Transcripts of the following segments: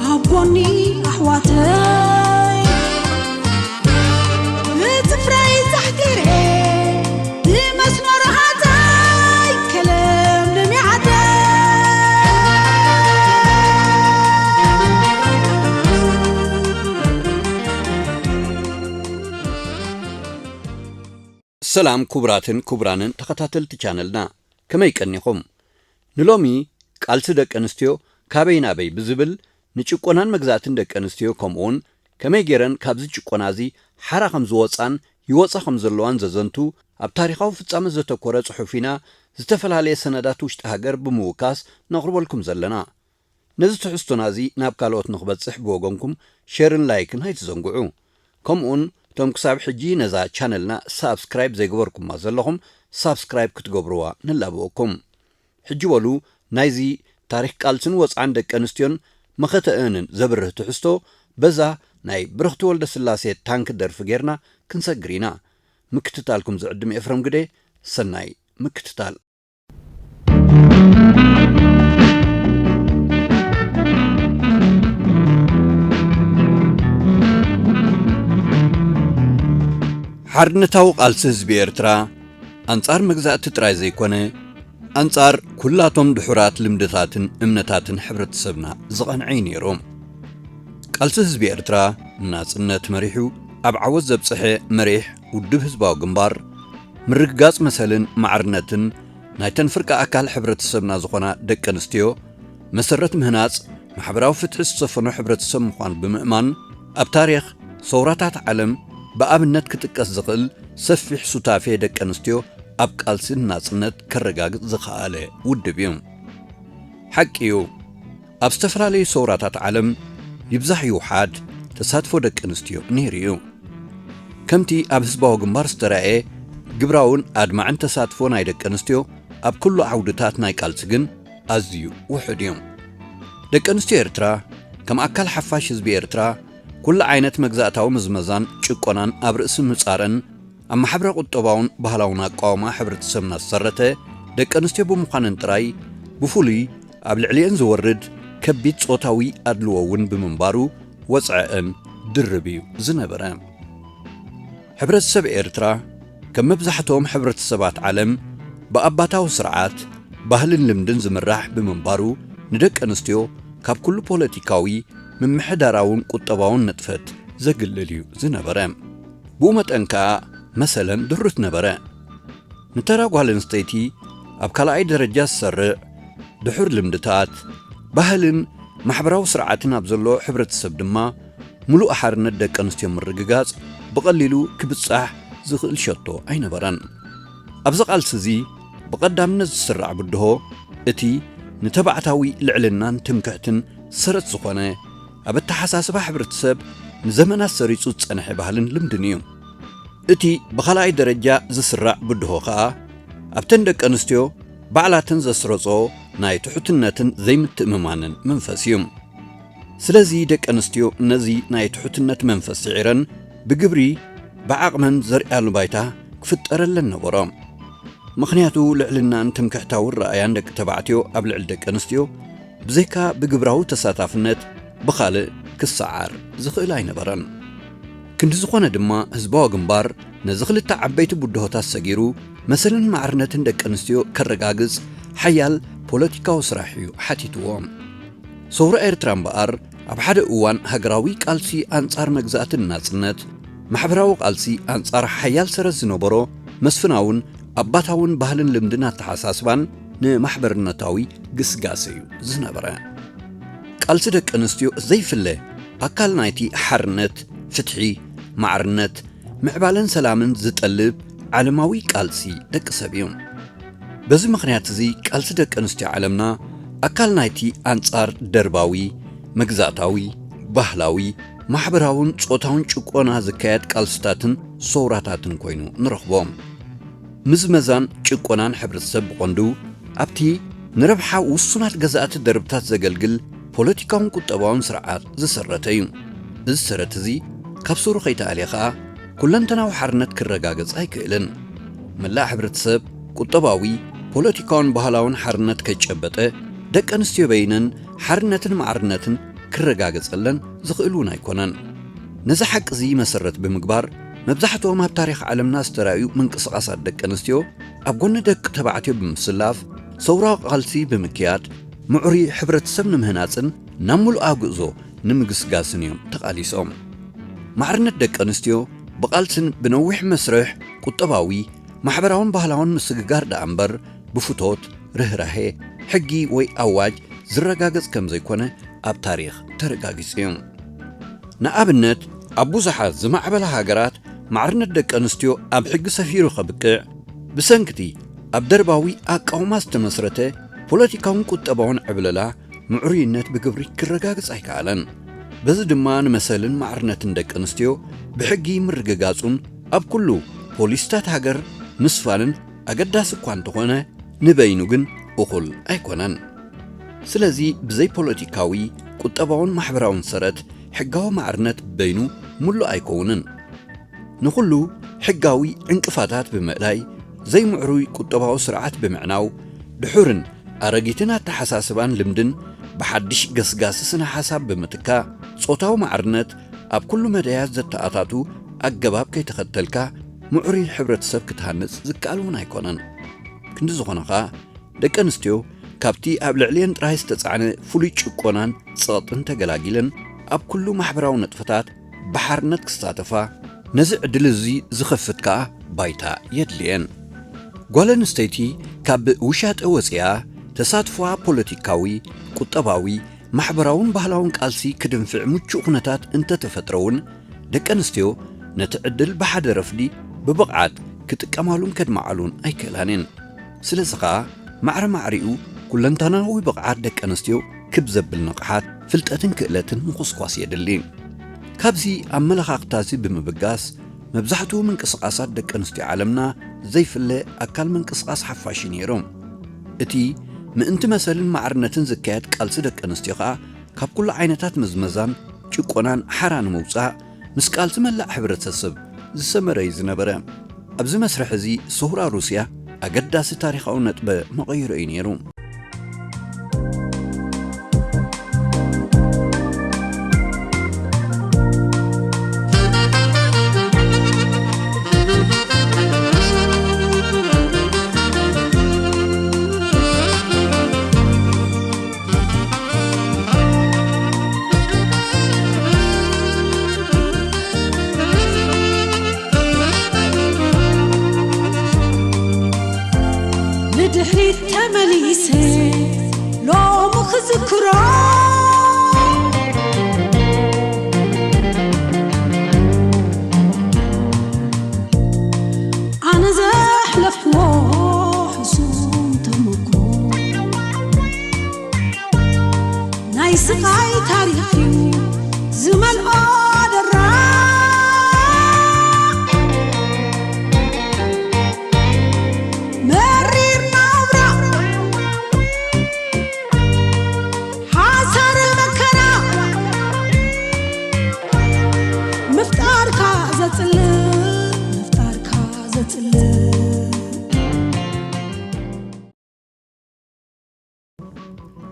ኣብ ጎኒ ኣሕዋተይ ብጽፍረይ ዛሕቲረ ብመስኖ ረሃተይ ከለምልም ይዓደይ። ሰላም ክቡራትን ክቡራንን ተኸታተልቲ ቻነልና፣ ከመይ ቀኒኹም? ንሎሚ ቃልሲ ደቂ ኣንስትዮ ካበይ ናበይ ብዝብል ንጭቆናን መግዛእትን ደቂ ኣንስትዮ ከምኡውን ከመይ ገይረን ካብዚ ጭቆና እዚ ሓራ ከም ዝወጻን ይወጻ ከም ዘለዋን ዘዘንቱ ኣብ ታሪኻዊ ፍጻመ ዘተኮረ ጽሑፍ ኢና ዝተፈላለየ ሰነዳት ውሽጢ ሃገር ብምውካስ ነቕርበልኩም ዘለና። ነዚ ትሕዝቶና እዚ ናብ ካልኦት ንኽበጽሕ ብወገንኩም ሼርን ላይክን ኣይትዘንግዑ። ከምኡውን እቶም ክሳብ ሕጂ ነዛ ቻነልና ሳብስክራይብ ዘይገበርኩማ ዘለኹም ሳብስክራይብ ክትገብርዋ ንላበወኩም። ሕጂ በሉ ናይዚ ታሪኽ ቃልስን ወጽዓን ደቂ ኣንስትዮን መኸተእንን ዘብርህ ትሕዝቶ በዛ ናይ ብርኽቲ ወልደ ስላሴ ታንክ ደርፊ ጌርና ክንሰግር ኢና። ምክትታልኩም ዝዕድም ኤፍረም ግደ፣ ሰናይ ምክትታል። ሓርነታዊ ቃልሲ ህዝቢ ኤርትራ ኣንጻር መግዛእቲ ጥራይ ዘይኮነ፣ ኣንጻር ኩላቶም ድሑራት ልምድታትን እምነታትን ሕብረተሰብና ዝቐንዐ እዩ ነይሩ። ቃልሲ ህዝቢ ኤርትራ ንናጽነት መሪሑ ኣብ ዓወት ዘብጽሐ መሪሕ ውድብ ህዝባዊ ግንባር፣ ምርግጋጽ መሰልን ማዕርነትን ናይተን ፍርቂ ኣካል ሕብረተሰብና ዝኾና ደቂ ኣንስትዮ መሰረት ምህናጽ ማሕበራዊ ፍትሒ ዝሰፈኖ ሕብረተሰብ ምዃኑ ብምእማን፣ ኣብ ታሪኽ ሰውራታት ዓለም ብኣብነት ክጥቀስ ዝኽእል ሰፊሕ ሱታፌ ደቂ ኣንስትዮ ኣብ ቃልሲ ናጽነት ከረጋግጽ ዝኸኣለ ውድብ እዩ። ሓቂ እዩ፣ ኣብ ዝተፈላለዩ ሰውራታት ዓለም ይብዛሕ ይውሓድ ተሳትፎ ደቂ ኣንስትዮ ነይሩ እዩ። ከምቲ ኣብ ህዝባዊ ግንባር ዝተራእየ ግብራውን ኣድማዕን ተሳትፎ ናይ ደቂ ኣንስትዮ ኣብ ኩሉ ዓውድታት ናይ ቃልሲ ግን ኣዝዩ ውሑድ እዩ። ደቂ ኣንስትዮ ኤርትራ ከም ኣካል ሓፋሽ ህዝቢ ኤርትራ ኩሉ ዓይነት መግዛእታዊ ምዝመዛን ጭቆናን ኣብ ርእሲ ምጻረን ኣብ ማሕበረ ቁጠባውን ባህላውን ኣቃውማ ሕብረተሰብና ዝሰረተ ደቂ ኣንስትዮ ብምዃነን ጥራይ ብፍሉይ ኣብ ልዕሊአን ዝወርድ ከቢድ ጾታዊ ኣድልዎ እውን ብምንባሩ ወጽዐአን ድርብ እዩ ዝነበረ። ሕብረተሰብ ኤርትራ ከም መብዛሕትኦም ሕብረተሰባት ዓለም ብኣባታዊ ስርዓት ባህልን ልምድን ዝምራሕ ብምንባሩ ንደቂ ኣንስትዮ ካብ ኩሉ ፖለቲካዊ፣ ምምሕዳራውን ቁጠባውን ንጥፈት ዘግልል እዩ ዝነበረ። ብኡ መጠን ከኣ መሰለን ድሩት ነበረ። ንተራ ጓል ኣንስተይቲ ኣብ ካልኣይ ደረጃ ዝሰርዕ ድሑር ልምድታት፣ ባህልን ማሕበራዊ ስርዓትን ኣብ ዘሎ ሕብረተሰብ ድማ ምሉእ ሓርነት ደቂ ኣንስትዮ ምርግጋጽ ብቐሊሉ ክብጻሕ ዝኽእል ሸቶ ኣይነበረን። ኣብዚ ቃልሲ እዚ ብቐዳምነት ዝስራዕ ብድሆ እቲ ንተባዕታዊ ልዕልናን ትምክሕትን ሰረት ዝኾነ ኣብ ኣተሓሳስባ ሕብረተሰብ ንዘመናት ሰሪጹ ዝጸንሐ ባህልን ልምድን እዩ። እቲ ብኻልኣይ ደረጃ ዝስራዕ ብድሆ ኸኣ ኣብተን ደቂ ኣንስትዮ ባዕላተን ዘስረጾ ናይ ትሑትነትን ዘይምትእምማንን መንፈስ እዩ። ስለዚ ደቂ ኣንስትዮ ነዚ ናይ ትሑትነት መንፈስ ስዒረን ብግብሪ ብዓቕመን ዘርእያሉ ባይታ ክፍጠረለን ነበሮ። ምኽንያቱ ልዕልናን ትምክሕታዊ ረኣያን ደቂ ተባዕትዮ ኣብ ልዕሊ ደቂ ኣንስትዮ ብዘይካ ብግብራዊ ተሳታፍነት ብኻልእ ክሰዓር ዝኽእል ኣይነበረን። ክንዲ ዝኾነ ድማ ህዝባዊ ግንባር ነዚ ክልተ ዓበይቲ ብድሆታት ሰጊሩ መሰልን ማዕርነትን ደቂ ኣንስትዮ ከረጋግጽ ሓያል ፖለቲካዊ ስራሕ እዩ ሓቲትዎ። ሰውራ ኤርትራ እምበኣር ኣብ ሓደ እዋን ሃገራዊ ቃልሲ ኣንጻር መግዛእትን ናጽነት፣ ማሕበራዊ ቃልሲ ኣንጻር ሓያል ሰረት ዝነበሮ መስፍናውን ኣባታውን ባህልን ልምድን ኣተሓሳስባን ንማሕበርነታዊ ግስጋሰ እዩ ዝነበረ። ቃልሲ ደቂ ኣንስትዮ ዘይፍለ ኣካል ናይቲ ሓርነት፣ ፍትሒ፣ ማዕርነት፣ ምዕባለን ሰላምን ዝጠልብ ዓለማዊ ቃልሲ ደቂ ሰብ እዩ። በዚ ምኽንያት እዚ ቃልሲ ደቂ ኣንስትዮ ዓለምና ኣካል ናይቲ ኣንጻር ደርባዊ፣ መግዛእታዊ፣ ባህላዊ፣ ማሕበራውን ጾታውን ጭቆና ዝካየድ ቃልስታትን ሰውራታትን ኮይኑ ንረኽቦ። ምዝመዛን ጭቆናን ሕብረተሰብ ብቐንዱ ኣብቲ ንረብሓ ውሱናት ገዛእቲ ደርብታት ዘገልግል ፖለቲካውን ቁጠባውን ስርዓት ዝሰረተ እዩ። እዚ ሰረት እዚ ካብ ሱሩ ከይተኣልየ ኸኣ ኩለንተናዊ ሓርነት ክረጋገጽ ኣይክእልን። መላእ ሕብረተሰብ ቁጠባዊ፣ ፖለቲካውን ባህላውን ሓርነት ከይጨበጠ ደቂ ኣንስትዮ በይነን ሓርነትን ማዕርነትን ክረጋገጸለን ዝኽእል እውን ኣይኮነን። ነዚ ሓቂ እዚ መሰረት ብምግባር፣ መብዛሕትኦም ኣብ ታሪኽ ዓለምና ዝተራእዩ ምንቅስቓሳት ደቂ ኣንስትዮ ኣብ ጎኒ ደቂ ተባዕትዮ ብምስላፍ፣ ሰውራዊ ቃልሲ ብምክያድ፣ ምዕሩይ ሕብረተሰብ ንምህናጽን ናብ ምሉኣ ጉዕዞ ንምግስጋስን እዮም ተቓሊሶም። ማዕርነት ደቂ ኣንስትዮ ብቓልስን ብነዊሕ መስርሕ ቁጠባዊ፣ ማሕበራውን ባህላውን ምስግጋር ደኣ እምበር፣ ብፍቶት፣ ርህራሄ፣ ሕጊ ወይ ኣዋጅ ዝረጋገጽ ከም ዘይኮነ ኣብ ታሪኽ ተረጋጊጹ እዩ። ንኣብነት፣ ኣብ ብዙሓት ዝማዕበላ ሃገራት ማዕርነት ደቂ ኣንስትዮ ኣብ ሕጊ ሰፊሩ ከብቅዕ፣ ብሰንክቲ ኣብ ደርባዊ ኣቃውማ ዝተመስረተ ፖለቲካውን ቁጠባውን ዕብለላ ምዕሩይነት ብግብሪ ክረጋገጽ ኣይከኣለን። በዚ ድማ ንመሰልን ማዕርነትን ደቂ ኣንስትዮ ብሕጊ ምርግጋጹን ኣብ ኩሉ ፖሊስታት ሃገር ምስፋንን ኣገዳሲ እኳ እንተኾነ፣ ንበይኑ ግን እኹል ኣይኮነን። ስለዚ ብዘይ ፖለቲካዊ፣ ቁጠባውን ማሕበራውን ሰረት፣ ሕጋዊ ማዕርነት በይኑ ምሉእ ኣይከውንን። ንኹሉ ሕጋዊ ዕንቅፋታት ብምእላይ፣ ዘይምዕሩይ ቁጠባዊ ስርዓት ብምዕናው፣ ድሑርን ኣረጊትን ኣተሓሳስባን ልምድን ብሓድሽ ገስጋሲ ስነ ሓሳብ ብምትካእ፣ ጾታዊ ማዕርነት ኣብ ኩሉ መዳያት ዘተኣታቱ ኣገባብ ከይተኸተልካ፣ ምዕሩይ ሕብረተሰብ ክትሃንጽ ዝከኣል እውን ኣይኮነን። ክንዲ ዝኾነ ኸኣ፣ ደቂ ኣንስትዮ ካብቲ ኣብ ልዕሊኤን ጥራይ ዝተጻዕነ ፍሉይ ጭቆናን ጸቕጥን ተገላጊለን፣ ኣብ ኩሉ ማሕበራዊ ንጥፈታት ብሓርነት ክሳተፋ፣ ነዚ ዕድል እዚ ዝኸፍት ከኣ ባይታ የድልየን። ጓል ኣንስተይቲ ካብ ውሻጠ ወጺኣ፣ ተሳትፎኣ ፖለቲካዊ፣ ቁጠባዊ፣ ማሕበራውን ባህላውን ቃልሲ ክድንፍዕ ምቹእ ኩነታት እንተተፈጥረ እውን፣ ደቂ ኣንስትዮ ነቲ ዕድል ብሓደ ረፍዲ ብብቕዓት ክጥቀማሉን ከድምዓሉን ኣይክእላን እየን። ስለዚ ኸኣ፣ ማዕረ ማዕሪኡ ኩለንተናዊ ብቕዓት ደቂ ኣንስትዮ ክብ ዘብል ንቕሓት፣ ፍልጠትን ክእለትን ምኹስኳስ የድሊ። ካብዚ ኣመለኻኽታ እዚ ብምብጋስ፣ መብዛሕትኡ ምንቅስቓሳት ደቂ ኣንስትዮ ዓለምና ዘይፍለ ኣካል ምንቅስቓስ ሓፋሽ እዩ ነይሩ። እቲ ምእንቲ መሰልን ማዕርነትን ዝካየድ ቃልሲ ደቂ ኣንስትዮ ኸኣ፣ ካብ ኩሉ ዓይነታት ምዝመዛን ጭቆናን ሓራ ንምውጻእ፣ ምስ ቃልሲ መላእ ሕብረተሰብ ዝሰመረ እዩ ዝነበረ። ኣብዚ መስርሕ እዚ፣ ሰውራ ሩስያ ኣገዳሲ ታሪኻዊ ነጥበ መቐይሮ እዩ ነይሩ። ንድሕሪት ተመሊሰ ሎሚ ክዝክሮ፣ ኣነ ዘሕለፍክዎ ሕሱም ተመክሮ፣ ናይ ስቓይ ታሪኽ እዩ ዝመልኦ ደራ። መሪር ናብራ፣ ሓሳር መከራ፣ ምፍጣርካ ዘጽልእ፣ ምፍጣርካ ዘጽልእ።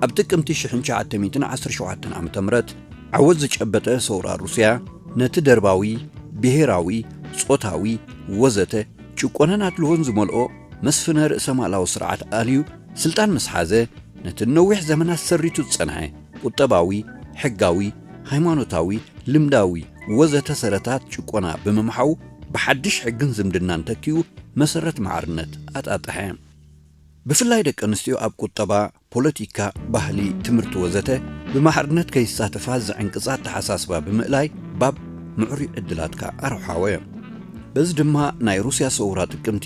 ኣብ ጥቅምቲ ሽሕን ትሽዓተ ሚእትን ዓሰርተ ሸውዓተን ዓመተ ምህረት ዓወት ዝጨበጠ ሰውራ ሩስያ፣ ነቲ ደርባዊ፣ ብሄራዊ፣ ጾታዊ፣ ወዘተ፣ ጭቆናን ኣድልዎን ዝመልኦ መስፍነ ርእሰ ማላዊ ስርዓት ኣልዩ ስልጣን ምስ ሓዘ፣ ነቲ ነዊሕ ዘመናት ሰሪቱ ዝጸንሐ ቁጠባዊ፣ ሕጋዊ፣ ሃይማኖታዊ፣ ልምዳዊ፣ ወዘተ ሰረታት ጭቆና ብምምሓው፣ ብሓድሽ ሕግን ዝምድናን ተኪኡ መሰረት ማዕርነት ኣጣጠሐ። ብፍላይ ደቂ ኣንስትዮ ኣብ ቁጠባ፣ ፖለቲካ፣ ባህሊ፣ ትምህርቲ ወዘተ ብማዕርነት ከይሳተፋ ዝዕንቅጻ ኣተሓሳስባ ብምእላይ፣ ባብ ምዕሩይ ዕድላትካ ኣርሓወ። በዚ ድማ ናይ ሩስያ ሰውራ ጥቅምቲ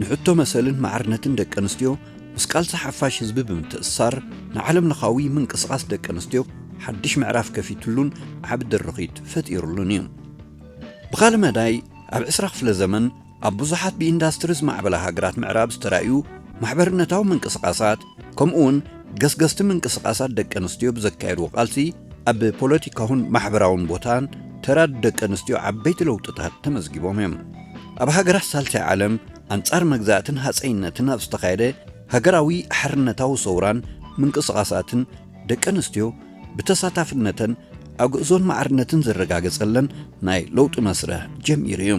ንሕቶ መሰልን ማዕርነትን ደቂ ኣንስትዮ ምስ ቃልሲ ሓፋሽ ህዝቢ ብምትእስሳር፣ ንዓለም ለኻዊ ምንቅስቓስ ደቂ ኣንስትዮ ሓድሽ ምዕራፍ ከፊትሉን ዓቢ ድርኺት ፈጢሩሉን እዩ። ብኻልእ መዳይ፣ ኣብ ዕስራ ክፍለ ዘመን ኣብ ብዙሓት ብኢንዳስትሪ ዝማዕበላ ሃገራት ምዕራብ ዝተራእዩ ማሕበርነታዊ ምንቅስቓሳት፣ ከምኡውን ገስገስቲ ምንቅስቓሳት ደቂ ኣንስትዮ ብዘካየድዎ ቃልሲ፣ ኣብ ፖለቲካውን ማሕበራውን ቦታን ተራ ደቂ ኣንስትዮ ዓበይቲ ለውጥታት ተመዝጊቦም እዮም። ኣብ ሃገራት ሳልሳይ ዓለም ኣንጻር መግዛእትን ሃጸይነትን ኣብ ዝተኻየደ ሃገራዊ ሓርነታዊ ሰውራን ምንቅስቓሳትን ደቂ ኣንስትዮ ብተሳታፍነተን ኣግእዞን ማዕርነትን ዝረጋገጸለን ናይ ለውጢ መስርሕ ጀሚሩ እዩ።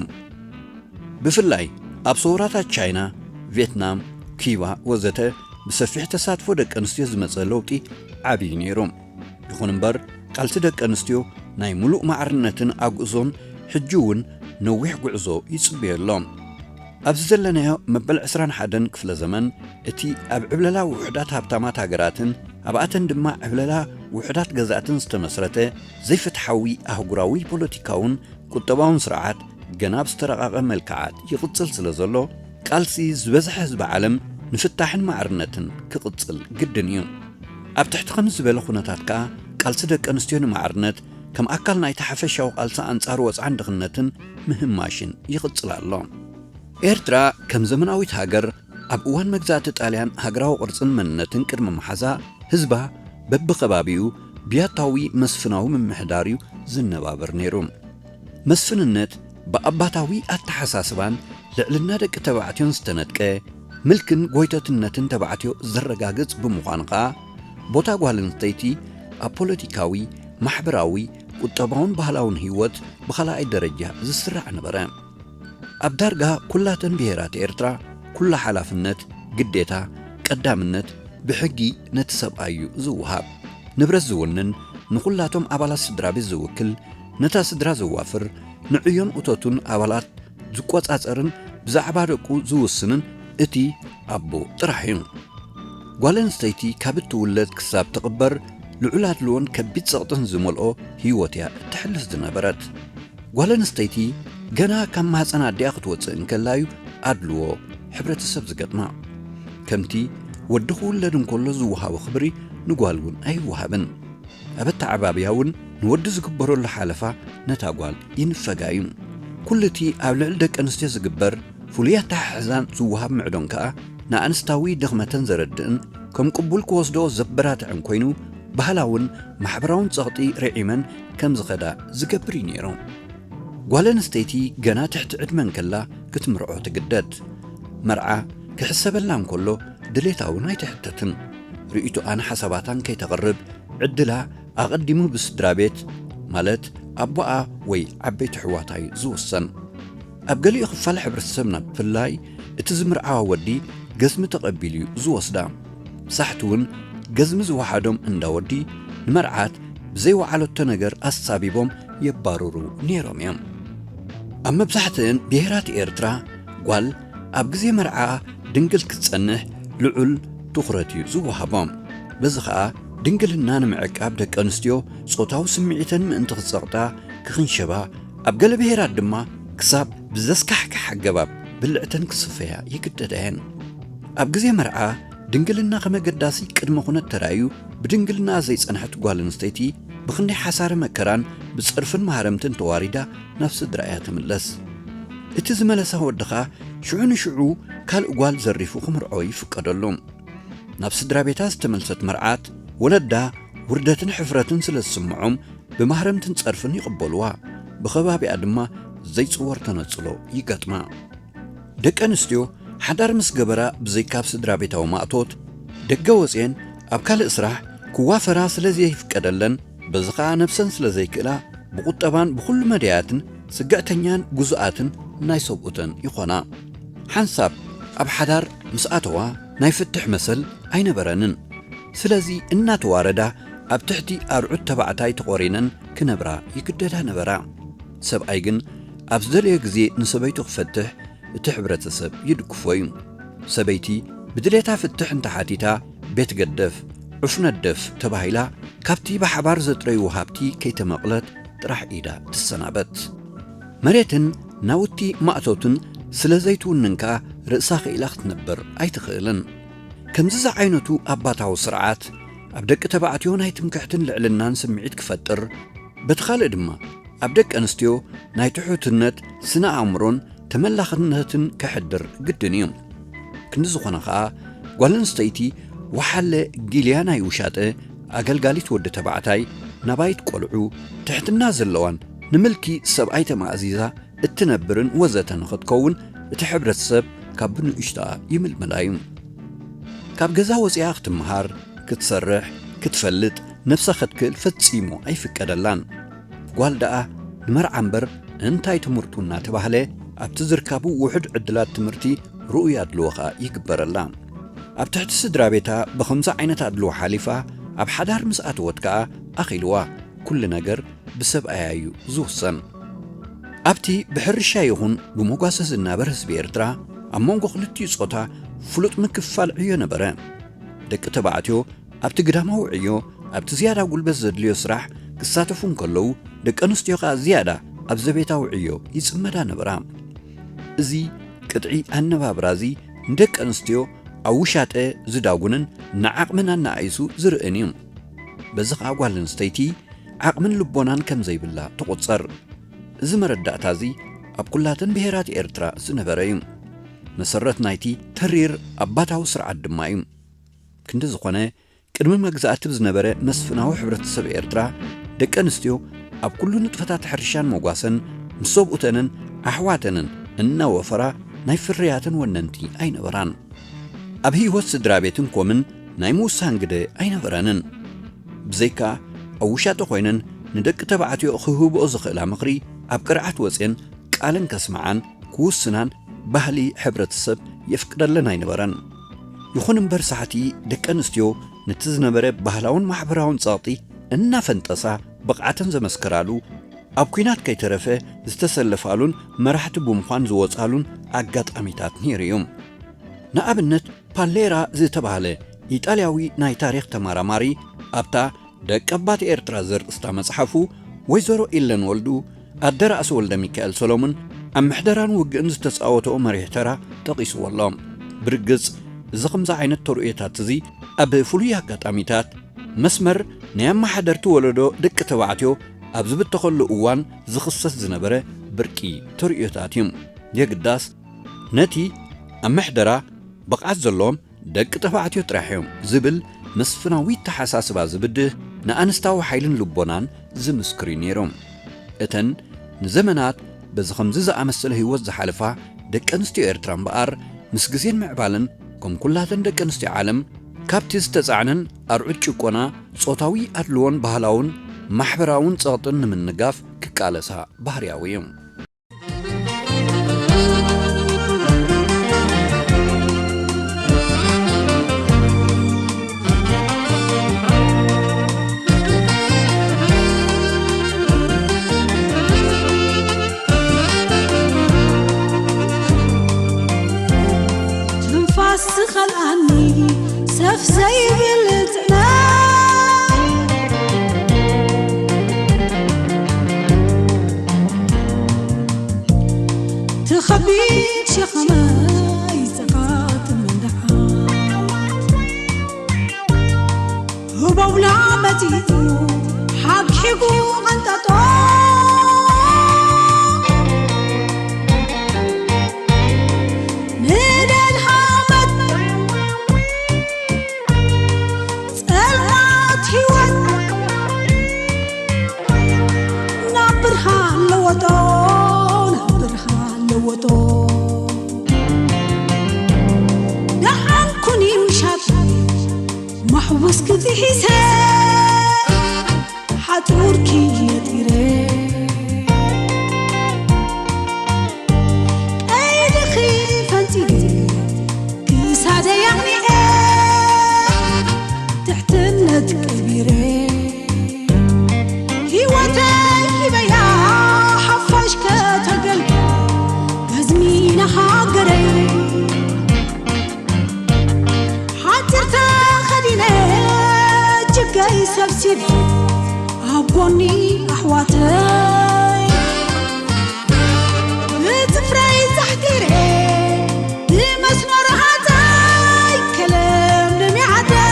ብፍላይ ኣብ ሰውራታት ቻይና፣ ቪየትናም፣ ኪባ ወዘተ ብሰፊሕ ተሳትፎ ደቂ ኣንስትዮ ዝመጸ ለውጢ ዓብዪ ነይሩ። ይኹን እምበር፣ ቃልሲ ደቂ ኣንስትዮ ናይ ምሉእ ማዕርነትን ኣግእዞን ሕጂ እውን ነዊሕ ጉዕዞ ይጽበዮ ኣሎ። ኣብዚ ዘለናዮ መበል ዕስራን ሓደን ክፍለ ዘመን፣ እቲ ኣብ ዕብለላ ውሑዳት ሃብታማት ሃገራትን ኣብኣተን ድማ ዕብለላ ውሑዳት ገዛእትን ዝተመስረተ ዘይፍትሓዊ ኣህጉራዊ ፖለቲካውን ቁጠባውን ስርዓት ገና ብዝተረቓቐ መልክዓት ይቕጽል ስለ ዘሎ፣ ቃልሲ ዝበዝሐ ህዝቢ ዓለም ንፍታሕን ማዕርነትን ክቕጽል ግድን እዩ። ኣብ ትሕቲ ከምዚ ዝበለ ኩነታት ከኣ፣ ቃልሲ ደቂ ኣንስትዮ ንማዕርነት ከም ኣካል ናይቲ ሓፈሻዊ ቃልሲ ኣንጻር ወጽዓን ድኽነትን ምህማሽን ይቕጽል ኣሎ። ኤርትራ ከም ዘመናዊት ሃገር ኣብ እዋን መግዛእቲ ጣልያን ሃገራዊ ቅርጽን መንነትን ቅድሚ ምሓዛ፣ ህዝባ በብኸባቢኡ ብያታዊ መስፍናዊ ምምሕዳር እዩ ዝነባበር ነይሩ። መስፍንነት ብኣባታዊ ኣተሓሳስባን ልዕልና ደቂ ተባዕትዮን ዝተነጥቀ፣ ምልክን ጎይተትነትን ተባዕትዮ ዘረጋግጽ ብምዃኑ ኸኣ፣ ቦታ ጓል ኣንስተይቲ ኣብ ፖለቲካዊ፣ ማሕበራዊ፣ ቁጠባውን ባህላውን ህይወት ብኻልኣይ ደረጃ ዝስራዕ ነበረ። ኣብ ዳርጋ ኩላተን ብሄራት ኤርትራ፣ ኩሉ ሓላፍነት፣ ግዴታ፣ ቀዳምነት ብሕጊ ነቲ ሰብኣይ እዩ ዝወሃብ። ንብረት ዝውንን፣ ንኹላቶም ኣባላት ስድራ ቤት ዝውክል፣ ነታ ስድራ ዘዋፍር፣ ንዕዮን እቶቱን ኣባላት ዝቆጻጸርን ብዛዕባ ደቁ ዝውስንን እቲ ኣቦ ጥራሕ እዩ። ጓል ኣንስተይቲ ካብ እትውለድ ክሳብ ትቕበር፣ ልዑል ኣድልዎን ከቢድ ጸቕጥን ዝመልኦ ህይወት እያ እተሕልፍ ዝነበረት። ጓል ኣንስተይቲ ገና ካብ ማህጸን ኣዲኣ ክትወጽእ እንከላ እዩ ኣድልዎ ሕብረተሰብ ዝገጥማ። ከምቲ ወዲ ክውለድ እንከሎ ዝወሃቦ ክብሪ ንጓል እውን ኣይወሃብን። ኣብ ኣተዓባብያ እውን ንወዲ ዝግበረሉ ሓለፋ ነታ ጓል ይንፈጋ እዩ። ኩሉ እቲ ኣብ ልዕሊ ደቂ ኣንስትዮ ዝግበር ፍሉይ ኣተሓሕዛን ዝወሃብ ምዕዶን ከኣ ንኣንስታዊ ድኽመተን ዘረድእን ከም ቅቡል ክወስዶ ዘበራትዕን ኮይኑ፣ ባህላውን ማሕበራውን ጸቕጢ ርዒመን ከም ዝኸዳ ዝገብር እዩ ነይሩ። ጓል ኣንስተይቲ ገና ትሕቲ ዕድመ እንከላ ክትምርዖ ትግደድ። መርዓ ክሕሰበላ እንከሎ ድሌታ እውን ኣይትሕተትን። ርእይቶኣን ሓሳባታን ከይተቕርብ ዕድላ ኣቐዲሙ ብስድራ ቤት፣ ማለት ኣቦኣ ወይ ዓበይቲ ኣሕዋታ እዩ ዝውሰን። ኣብ ገሊኡ ክፋል ሕብረተሰብና ብፍላይ፣ እቲ ዝምርዓዋ ወዲ ገዝሚ ተቐቢሉ እዩ ዝወስዳ። ሳሕቲ እውን ገዝሚ ዝወሓዶም እንዳ ወዲ ንመርዓት ብዘይወዓለቶ ነገር ኣሳቢቦም የባርሩ ነይሮም እዮም። ኣብ መብዛሕትአን ብሄራት ኤርትራ፣ ጓል ኣብ ግዜ መርዓኣ ድንግል ክትጸንሕ ልዑል ትኹረት እዩ ዝወሃቦ። በዚ ኸኣ፣ ድንግልና ንምዕቃብ ደቂ ኣንስትዮ ጾታዊ ስምዒተን ምእንቲ ክጸቕጣ፣ ክኽንሸባ፣ ኣብ ገለ ብሄራት ድማ ክሳብ ብዘስካሕክሕ ኣገባብ ብልዕተን ክስፈያ ይግደዳ እየን። ኣብ ግዜ መርዓ፣ ድንግልና ከም ኣገዳሲ ቅድመ ኩነት ተራእዩ፣ ብድንግልና ዘይጸንሐት ጓል ኣንስተይቲ ብኽንደይ ሓሳረ መከራን ብጸርፍን ማህረምትን ተዋሪዳ ናብ ስድራ እያ ትምለስ። እቲ ዝመለሳ ወዲ ኸኣ ሽዑ ንሽዑ ካልእ ጓል ዘሪፉ ክምርዖ ይፍቀደሉ። ናብ ስድራ ቤታ ዝተመልሰት መርዓት፣ ወለዳ ውርደትን ሕፍረትን ስለ ዝስምዖም ብማህረምትን ጸርፍን ይቕበሉዋ። ብኸባቢኣ ድማ ዘይጽወር ተነጽሎ ይገጥማ። ደቂ ኣንስትዮ ሓዳር ምስ ገበራ ብዘይካ ኣብ ስድራ ቤታዊ ማእቶት ደገ ወጽየን ኣብ ካልእ ስራሕ ክዋፈራ ስለ ዘይፍቀደለን፣ በዚ ኸኣ ነብሰን ስለ ዘይክእላ ብቁጠባን ብኹሉ መዳያትን ጽግዕተኛን ግዙኣትን ናይ ሰብኡተን ይኾና። ሓንሳብ ኣብ ሓዳር ምስ ኣተዋ ናይ ፍትሕ መሰል ኣይነበረንን። ስለዚ እናተዋረዳ ኣብ ትሕቲ ኣርዑት ተባዕታይ ተቖሪነን ክነብራ ይግደዳ ነበራ። ሰብኣይ ግን ኣብ ዝደለዮ ግዜ ንሰበይቱ ክፈትሕ እቲ ሕብረተሰብ ይድግፎ እዩ። ሰበይቲ ብድሌታ ፍትሕ እንተሓቲታ ቤት ገደፍ፣ ዑፍ ነደፍ ተባሂላ ካብቲ ብሓባር ዘጥረይዎ ሃብቲ ከይተመቕለት ጥራሕ ኢዳ ትሰናበት። መሬትን ናውቲ ማእቶትን ስለ ዘይትውንን ከኣ ርእሳ ክኢላ ክትነብር ኣይትኽእልን። ከምዚ ዝዓይነቱ ኣባታዊ ስርዓት ኣብ ደቂ ተባዕትዮ ናይ ትምክሕትን ልዕልናን ስምዒት ክፈጥር፣ በቲ ካልእ ድማ ኣብ ደቂ ኣንስትዮ ናይ ትሑትነት ስነ ኣእምሮን ተመላኽነትን ከሕድር ግድን እዩ። ክንዲ ዝኾነ ኸኣ፣ ጓል ኣንስተይቲ ወሓለ ጊልያ ናይ ውሻጠ፣ ኣገልጋሊት ወዲ ተባዕታይ፣ ናባይት ቆልዑ፣ ትሕትና ዘለዋን ንምልኪ ሰብኣይ ተማእዚዛ እትነብርን ወዘተ ንኽትከውን እቲ ሕብረተሰብ ካብ ብንእሽቶኣ ይምልምላ እዩ። ካብ ገዛ ወጺኣ ክትመሃር፣ ክትሰርሕ፣ ክትፈልጥ፣ ነብሳ ከትክእል ፈጺሙ ኣይፍቀደላን። ጓል ደኣ ንመርዓ እምበር እንታይ ትምህርቱ እናተባህለ ኣብቲ ዝርካቡ ውሑድ ዕድላት ትምህርቲ ርኡይ ኣድልዎ ኸኣ ይግበረላ። ኣብ ትሕቲ ስድራ ቤታ ብኸምዚ ዓይነት ኣድልዎ ሓሊፋ ኣብ ሓዳር ምስ ኣተወት ከኣ ኣኺልዋ፣ ኩሉ ነገር ብሰብኣያ እዩ ዝውሰን። ኣብቲ ብሕርሻ ይኹን ብመጓሰ ዝናበር ህዝቢ ኤርትራ ኣብ መንጎ ክልቲኡ ጾታ ፍሉጥ ምክፍፋል ዕዮ ነበረ። ደቂ ተባዕትዮ ኣብቲ ግዳማዊ ዕዮ፣ ኣብቲ ዝያዳ ጉልበት ዘድልዮ ስራሕ ክሳተፉ እንከለዉ፣ ደቂ ኣንስትዮ ከኣ ዝያዳ ኣብ ዘቤታዊ ዕዮ ይጽመዳ ነበራ። እዚ ቅጥዒ ኣነባብራ እዚ ንደቂ ኣንስትዮ ኣብ ውሻጠ ዝዳጉንን ንዓቕመን ኣነኣኢሱ ዝርእን እዩ። በዚ ኸኣ ጓል ኣንስተይቲ ዓቕምን ልቦናን ከም ዘይብላ ትቑጸር። እዚ መረዳእታ እዚ ኣብ ኩላተን ብሄራት ኤርትራ ዝነበረ እዩ። መሰረት ናይቲ ተሪር ኣባታዊ ስርዓት ድማ እዩ። ክንዲ ዝኾነ፣ ቅድሚ መግዛእቲ ብዝነበረ መስፍናዊ ሕብረተሰብ ኤርትራ፣ ደቂ ኣንስትዮ ኣብ ኩሉ ንጥፈታት ሕርሻን መጓሰን ምስ ሰብኡተንን ኣሕዋተንን እናወፈራ ናይ ፍርያትን ወነንቲ ኣይነበራን። ኣብ ህይወት ስድራ ቤትን ኮምን ናይ ምውሳን ግደ ኣይነበረንን። ብዘይካ ኣብ ውሻጠ ኮይነን ንደቂ ተባዕትዮ ክህብኦ ዝኽእላ ምኽሪ ኣብ ቅርዓት ወጽየን ቃለን ከስምዓን ክውስናን ባህሊ ሕብረተሰብ የፍቅደለን ኣይነበረን። ይኹን እምበር ሳሕቲ ደቂ ኣንስትዮ ነቲ ዝነበረ ባህላውን ማሕበራውን ጸቕጢ እናፈንጠሳ ብቕዓተን ዘመስከራሉ፣ ኣብ ኲናት ከይተረፈ ዝተሰለፋሉን መራሕቲ ብምዃን ዝወጻሉን ኣጋጣሚታት ነይሩ እዩ። ንኣብነት ፓሌራ ዝተባህለ ኢጣልያዊ ናይ ታሪኽ ተመራማሪ ኣብታ ደቂ ኣባት ኤርትራ ዘርእስታ መጽሓፉ ወይዘሮ ኢለን ወልዱ ኣደ ራእሲ ወልደ ሚካኤል ሰሎሙን ኣብ ምሕደራን ውግእን ዝተጻወተኦ መሪሕ ተራ ጠቒስዎ ኣሎ። ብርግጽ እዚ ከምዚ ዓይነት ተርእዮታት እዚ ኣብ ፍሉይ ኣጋጣሚታት መስመር ናይ ኣመሓደርቲ ወለዶ ደቂ ተባዕትዮ ኣብ ዝብተኸሉ እዋን ዝኽሰት ዝነበረ ብርቂ ተርእዮታት እዩ። የግዳስ ነቲ ኣብ ምሕደራ ብቕዓት ዘለዎም ደቂ ተባዕትዮ ጥራሕ እዮም ዝብል መስፍናዊ ኣተሓሳስባ ዝብድህ ንኣንስታዊ ሓይልን ልቦናን ዝምስክር እዩ ነይሩ። እተን ንዘመናት በዚ ከምዚ ዝኣመሰለ ህይወት ዝሓለፋ ደቂ ኣንስትዮ ኤርትራ እምበኣር፣ ምስ ግዜን ምዕባለን፣ ከም ኩላተን ደቂ ኣንስትዮ ዓለም፣ ካብቲ ዝተጻዕነን ኣርዑት ጭቆና፣ ጾታዊ ኣድልዎን ባህላውን ማሕበራውን ጸቕጥን ንምንጋፍ ክቃለሳ ባህርያዊ እዩ። ትንፋስ ዝኸልኣኒ ሰፍ ዘይብል ጽዕነት፣ ትኸቢድ ሸኸመይ ዘኻትም እንዳዓ፣ ህቦብላ መጺኡ ሓግሒጉ ኣንጠጦ፣ ንደልሃመት ጸልማት ህይወት ናብ ብርሃን ለወጦ፣ ናብ ብርሃን ለወጦ። ደሓን ኩኒ ምሻት ማሕቡስኪ ጥሒሰ፣ ሓጹርኪ ነጢረ። ቀይድኺ ፈንጺገ ክሳደይ ኣቕኒዐ፣ ትሕትነት ቀቢረ። ህይወተይ ሂበያ ሓፋሽ ከተገልግል፣ ገዝሚና ሃገረይ። ሓጺር ተኸዲነ፣ እጅገይ ሰብሲበ፣ ኣብ ጎኒ ኣሕዋተይ ብጽፍረይ ዛሕቲረ፣ ብመስኖ ረሃጸይ ከለምልም ይዓደይ።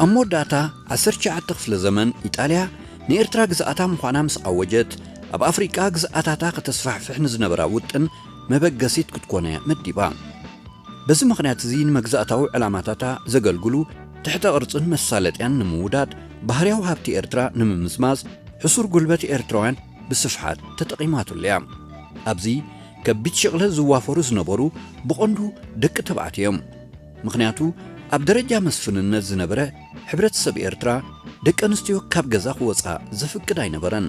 ኣብ መወዳእታ ዓሰርተ ትሽዓተ ክፍለ ዘመን፣ ኢጣልያ ንኤርትራ ግዝኣታ ምዃና ምስ ኣወጀት፣ ኣብ ኣፍሪቃ ግዝኣታታ ከተስፋሕፍሕ ንዝነበራ ውጥን መበገሲት ክትኮን እያ መዲባ። በዚ ምኽንያት እዚ፣ ንመግዛእታዊ ዕላማታታ ዘገልግሉ ትሕተ ቅርጽን መሳለጥያን ንምውዳድ፣ ባህርያዊ ሃብቲ ኤርትራ ንምምዝማዝ፣ ሕሱር ጉልበት ኤርትራውያን ብስፍሓት ተጠቒማትሉ እያ። ኣብዚ ከቢድ ሽቕለት ዝዋፈሩ ዝነበሩ ብቐንዱ ደቂ ተባዕትዮ እዮም። ምኽንያቱ ኣብ ደረጃ መስፍንነት ዝነበረ ሕብረተሰብ ኤርትራ ደቂ ኣንስትዮ ካብ ገዛ ክወጻ ዘፍቅድ ኣይነበረን።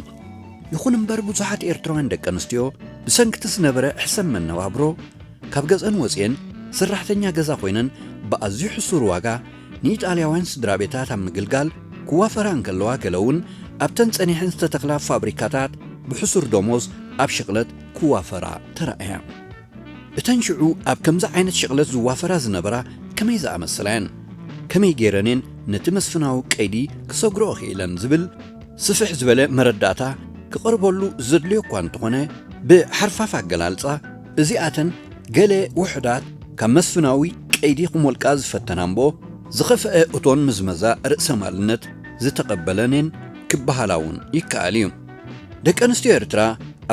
ይኹን እምበር ብዙሓት ኤርትራውያን ደቂ ኣንስትዮ ብሰንክቲ ዝነበረ ሕሰም መነባብሮ ካብ ገጸን ወጺኤን ሰራሕተኛ ገዛ ኮይነን ብኣዝዩ ሕሱር ዋጋ ንኢጣልያውያን ስድራ ቤታት ኣብ ምግልጋል ክዋፈራ እንከለዋ፣ ገለ እውን ኣብተን ጸኒሐን ዝተተኽላ ፋብሪካታት ብሕሱር ደሞዝ ኣብ ሽቕለት ክዋፈራ ተራእያ። እተን ሽዑ ኣብ ከምዚ ዓይነት ሽቕለት ዝዋፈራ ዝነበራ ከመይ ዝኣመሰላ እየን? ከመይ ገይረን እየን ነቲ መስፍናዊ ቀይዲ ክሰግርኦ ክኢለን ዝብል ስፍሕ ዝበለ መረዳእታ ክቐርበሉ ዘድልዮ እኳ እንተኾነ፣ ብሓርፋፍ ኣገላልጻ እዚኣተን ገለ ውሑዳት ካብ መስፍናዊ ቀይዲ ክሞልቃ ዝፈተና እምቦ፣ ዝኸፍአ እቶን ምዝመዛ ርእሰማልነት ዝተቐበለን እየን ክበሃላ እውን ይከኣል እዩ። ደቂ ኣንስትዮ ኤርትራ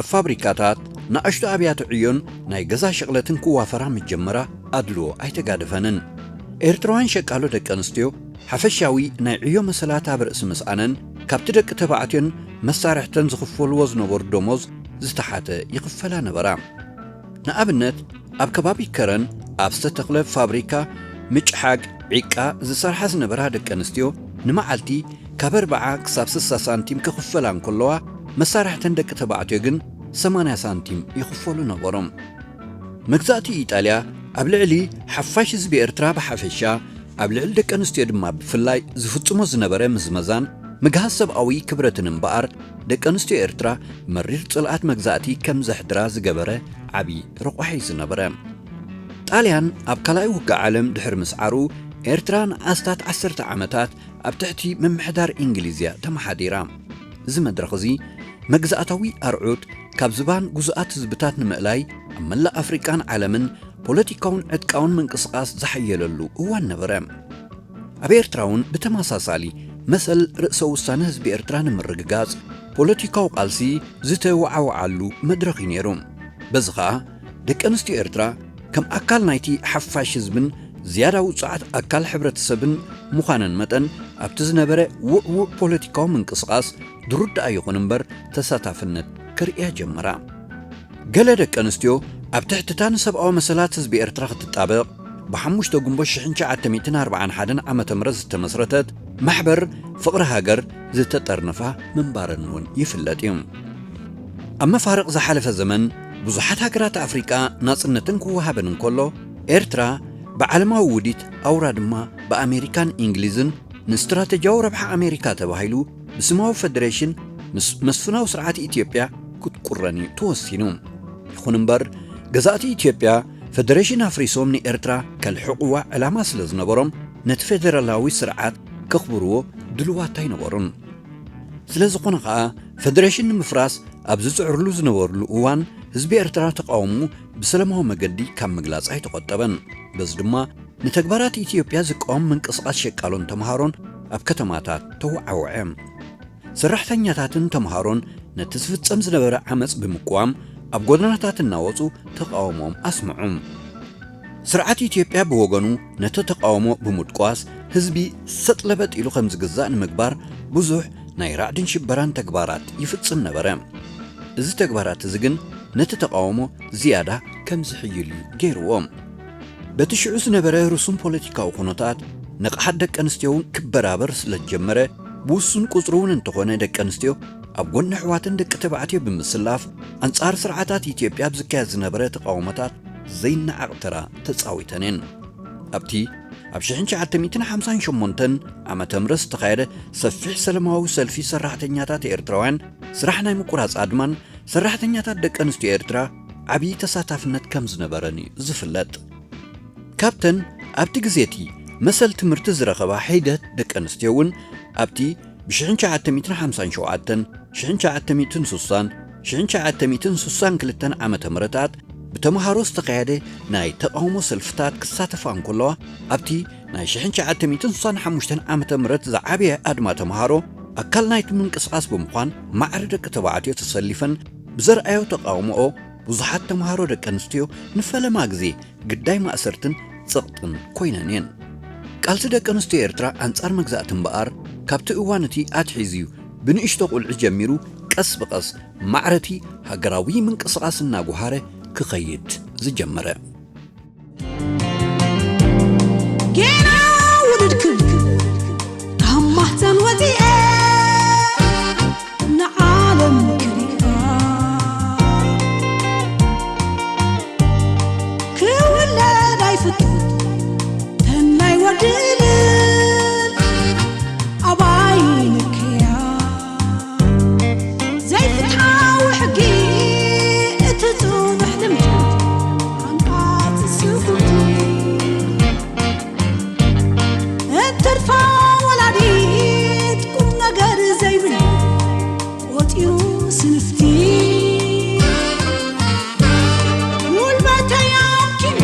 ኣብ ፋብሪካታት፣ ንኣሽቱ ኣብያተ ዕዮን ናይ ገዛ ሽቕለትን ክዋፈራ ምስ ጀመራ ኣድልዎ ኣይተጋደፈንን። ኤርትራውያን ሸቃሎ ደቂ ኣንስትዮ ሓፈሻዊ ናይ ዕዮ መሰላት ኣብ ርእሲ ምስኣነን፣ ካብቲ ደቂ ተባዕትዮን መሳርሕተን ዝኽፈልዎ ዝነበሩ ደሞዝ ዝተሓተ ይኽፈላ ነበራ። ንኣብነት፣ ኣብ ከባቢ ከረን ኣብ ዝተተኽለ ፋብሪካ ምጭሓግ ዒቃ ዝሰርሓ ዝነበራ ደቂ ኣንስትዮ ንመዓልቲ ካብ ኣርብዓ ክሳብ ስሳ ሳንቲም ክኽፈላ እንከለዋ፣ መሳርሕተን ደቂ ተባዕትዮ ግን ሰማንያ ሳንቲም ይኽፈሉ ነበሮም። መግዛእቲ ኢጣልያ ኣብ ልዕሊ ሓፋሽ ህዝቢ ኤርትራ ብሓፈሻ፣ ኣብ ልዕሊ ደቂ ኣንስትዮ ድማ ብፍላይ ዝፍጽሞ ዝነበረ ምዝመዛን ምግሃስ ሰብኣዊ ክብረትን እምበኣር፣ ደቂ ኣንስትዮ ኤርትራ መሪር ጽልኣት መግዛእቲ ከም ዘሕድራ ዝገበረ ዓቢ ረቋሒ እዩ ዝነበረ። ጣልያን ኣብ ካልኣይ ውግእ ዓለም ድሕሪ ምስዓሩ፣ ኤርትራ ንኣስታት ዓሰርተ ዓመታት ኣብ ትሕቲ ምምሕዳር እንግሊዝ እያ ተመሓዲራ። እዚ መድረኽ እዚ መግዛእታዊ ኣርዑት ካብ ዝባን ግዙኣት ህዝብታት ንምእላይ ኣብ መላእ ኣፍሪቃን ዓለምን ፖለቲካውን ዕጥቃውን ምንቅስቓስ ዝሓየለሉ እዋን ነበረ። ኣብ ኤርትራ እውን ብተመሳሳሊ መሰል ርእሰ ውሳነ ህዝቢ ኤርትራ ንምርግጋጽ ፖለቲካዊ ቃልሲ ዝተወዓወዓሉ መድረኽ እዩ ነይሩ። በዚ ኸኣ ደቂ ኣንስትዮ ኤርትራ ከም ኣካል ናይቲ ሓፋሽ ህዝብን ዝያዳ ውጹዓት ኣካል ሕብረተሰብን ምዃነን መጠን፣ ኣብቲ ዝነበረ ውዕዉዕ ፖለቲካዊ ምንቅስቓስ ድሩዳኣ ይኹን እምበር ተሳታፍነት ከርእያ ጀመራ። ገለ ደቂ ኣንስትዮ ኣብ ትሕቲ እታ ንሰብኣዊ መሰላት ህዝቢ ኤርትራ ክትጣበቕ ብ5 ጉንቦት ሽሕን ትሽዓተ ሚእትን ኣርባዓን ሓደን ዓመተ ምህረት ዝተመስረተት ማሕበር ፍቕሪ ሃገር ዝተጠርነፋ ምንባረን እውን ይፍለጥ እዩ። ኣብ መፋርቕ ዝሓለፈ ዘመን ብዙሓት ሃገራት ኣፍሪቃ ናጽነትን ክወሃበን እንከሎ፣ ኤርትራ ብዓለማዊ ውዲት ኣውራ ድማ ብኣሜሪካን እንግሊዝን ንስትራተጂያዊ ረብሓ ኣሜሪካ ተባሂሉ ብስማዊ ፈደሬሽን ምስ መስፍናዊ ስርዓት ኢትዮጵያ ክትቁረን እዩ ተወሲኑ። ይኹን እምበር፣ ገዛእቲ ኢትዮጵያ ፈደሬሽን ኣፍሪሶም ንኤርትራ ከልሕቕዋ ዕላማ ስለ ዝነበሮም፣ ነቲ ፌደራላዊ ስርዓት ከኽብርዎ ድልዋት ኣይነበሩን። ስለ ዝኾነ ኸኣ፣ ፈደሬሽን ንምፍራስ ኣብ ዝጽዕርሉ ዝነበርሉ እዋን፣ ህዝቢ ኤርትራ ተቓውሞኡ ብሰላማዊ መገዲ ካብ ምግላጽ ኣይተቖጠበን። በዚ ድማ፣ ንተግባራት ኢትዮጵያ ዝቃወም ምንቅስቓስ ሸቃሎን ተምሃሮን ኣብ ከተማታት ተወዓወዐ። ሰራሕተኛታትን ተምሃሮን ነቲ ዝፍጸም ዝነበረ ዓመጽ ብምቅዋም ኣብ ጎደናታት እናወጹ ተቃውሞኦም ኣስምዑ። ስርዓት ኢትዮጵያ ብወገኑ ነቲ ተቃውሞ ብምድቋስ ህዝቢ ሰጥ ለበጥ ኢሉ ከም ዝግዛእ ንምግባር ብዙሕ ናይ ራዕድን ሽበራን ተግባራት ይፍጽም ነበረ። እዚ ተግባራት እዚ ግን ነቲ ተቃውሞ ዝያዳ ከም ዝሕይል እዩ ገይርዎ። በቲ ሽዑ ዝነበረ ርሱን ፖለቲካዊ ኩነታት ንቕሓት ደቂ ኣንስትዮ እውን ክበራበር ስለ ዝጀመረ፣ ብውሱን ቁጽሪ እውን እንተኾነ ደቂ ኣንስትዮ ኣብ ጎኒ ኣሕዋተን ደቂ ተባዕትዮ ብምስላፍ ኣንጻር ስርዓታት ኢትዮጵያ ኣብ ዝካየድ ዝነበረ ተቃውሞታት ዘይነዓቕ ተራ ተጻዊተን እየን። ኣብቲ ኣብ ሽሕን ትሽዓተ ሚእትን ሓምሳን ሸሞንተን ዓመተ ምህረት ዝተኻየደ ሰፊሕ ሰላማዊ ሰልፊ ሰራሕተኛታት ኤርትራውያን ስራሕ ናይ ምቁራጽ ኣድማን ሰራሕተኛታት ደቂ ኣንስትዮ ኤርትራ ዓብዪ ተሳታፍነት ከም ዝነበረን እዩ ዝፍለጥ። ካብተን ኣብቲ ግዜ እቲ መሰል ትምህርቲ ዝረኸባ ሒደት ደቂ ኣንስትዮ እውን ኣብቲ ብ ሽሕን ትሽዓተ ሚእትን ሓምሳን ሸውዓተን፣ ሽሕን ትሽዓተ ሚእትን ስሳን፣ ሽሕን ትሽዓተ ሚእትን ስሳን ክልተን ዓመተ ምህረታት ብተምሃሮ ዝተኻየደ ናይ ተቓውሞ ሰልፍታት ክሳተፋ እንከለዋ፣ ኣብቲ ናይ ሽሕን ትሽዓተ ሚእትን ስሳን ሓሙሽተን ዓመተ ምህረት ዝዓበየ ኣድማ ተምሃሮ ኣካል ናይቲ ምንቅስቓስ ብምዃን ማዕረ ደቂ ተባዕትዮ ተሰሊፈን ብዘርኣዮ ተቓውሞኦ ብዙሓት ተምሃሮ ደቂ ኣንስትዮ ንፈለማ ግዜ ግዳይ ማእሰርትን ጸቕጥን ኮይነን እየን። ቃልሲ ደቂ ኣንስትዮ ኤርትራ ኣንጻር መግዛእቲ እምበኣር ካብቲ እዋን እቲ ኣትሒዙ እዩ ብንእሽቶ ቁልዒ ጀሚሩ ቀስ ብቐስ ማዕረቲ ሃገራዊ ምንቅስቓስ እናጓሃረ ክኸይድ ዝጀመረ። ጌና ውድድ ክብል ካብ ማህፀን ወፂኤ ንዓለም ክሪኣ ክውለድ ኣይፍትን ተናይ ወድልን ኣባይ ንክያ ዘይፍትሓዊ ሕጊ እቲ ጽኑሕ ልምዲ ዓንቃጽ ስጉምቲ እንትርፋ ወላዲት ቁም ነገር ዘይብል ቆጺሩ ስንፍቲ ጉልበተይ ኣብኪሉ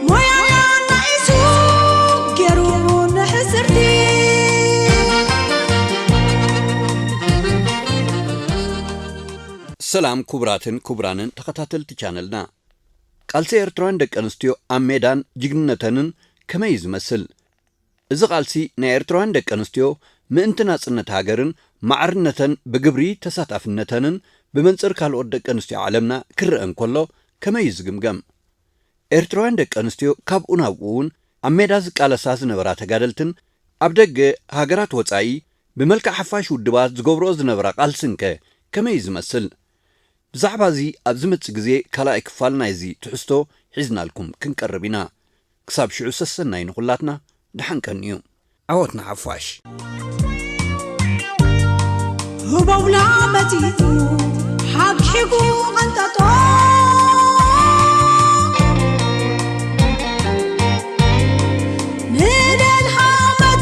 ሞያያ ናኢሱ ገይሩ ንሕስርቲ። ሰላም ክቡራትን ክቡራንን ተኸታተልቲ ቻነልና። ቃልሲ ኤርትራውያን ደቂ ኣንስትዮ ኣብ ሜዳን ጅግንነተንን ከመይ እዩ ዝመስል? እዚ ቃልሲ ናይ ኤርትራውያን ደቂ ኣንስትዮ ምእንቲ ናጽነት ሃገርን ማዕርነተን ብግብሪ ተሳታፍነተንን ብመንጽር ካልኦት ደቂ ኣንስትዮ ዓለምና ክረአ እንከሎ ከመይ እዩ ዝግምገም? ኤርትራውያን ደቂ ኣንስትዮ ካብኡ ናብኡ እውን ኣብ ሜዳ ዝቃለሳ ዝነበራ ተጋደልትን ኣብ ደገ ሃገራት ወጻኢ ብመልክዕ ሓፋሽ ውድባት ዝገብርኦ ዝነበራ ቃልስንከ ከመይ እዩ ዝመስል? ብዛዕባ እዚ ኣብ ዝመጽእ ግዜ ካልኣይ ክፋል ናይዚ ትሕዝቶ ሒዝናልኩም ክንቀርብ ኢና። ክሳብ ሽዑ ሰሰናይ ንኹላትና፣ ደሓን ቀንዩ። ዓወት ንሓፋሽ። ህበውላ መጺኡ ሓግሒጉ ቀንጠጦ ንደልሃመት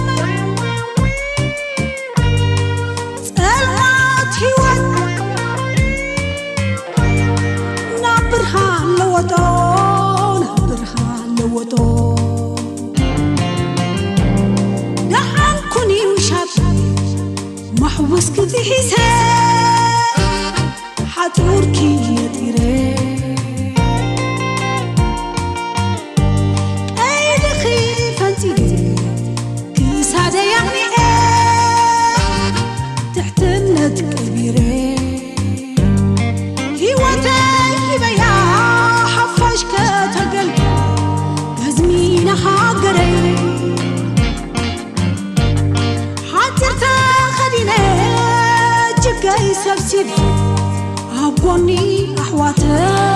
ጸልማት ህይወት ናብ ብርሃን ለወጦ፣ ናብ ብርሃን ለወጦ። ደሓን ኩኒ ውሻጥ ማሕወስኪ ጥሒሰ ሓጹርኪ ነጢረ ቀይድኺ ፈንጺለ ክሳደይ ኣቕኒዐ ትሕትነት ቀቢረ ህይወተይ ሂበያ ሓፋሽ ከተገልግል ገዝሚ ንሃገረይ ሓጺር ተኸዲነ እጅገይ ሰብሲበ ኣብ ጎኒ ኣሕዋተይ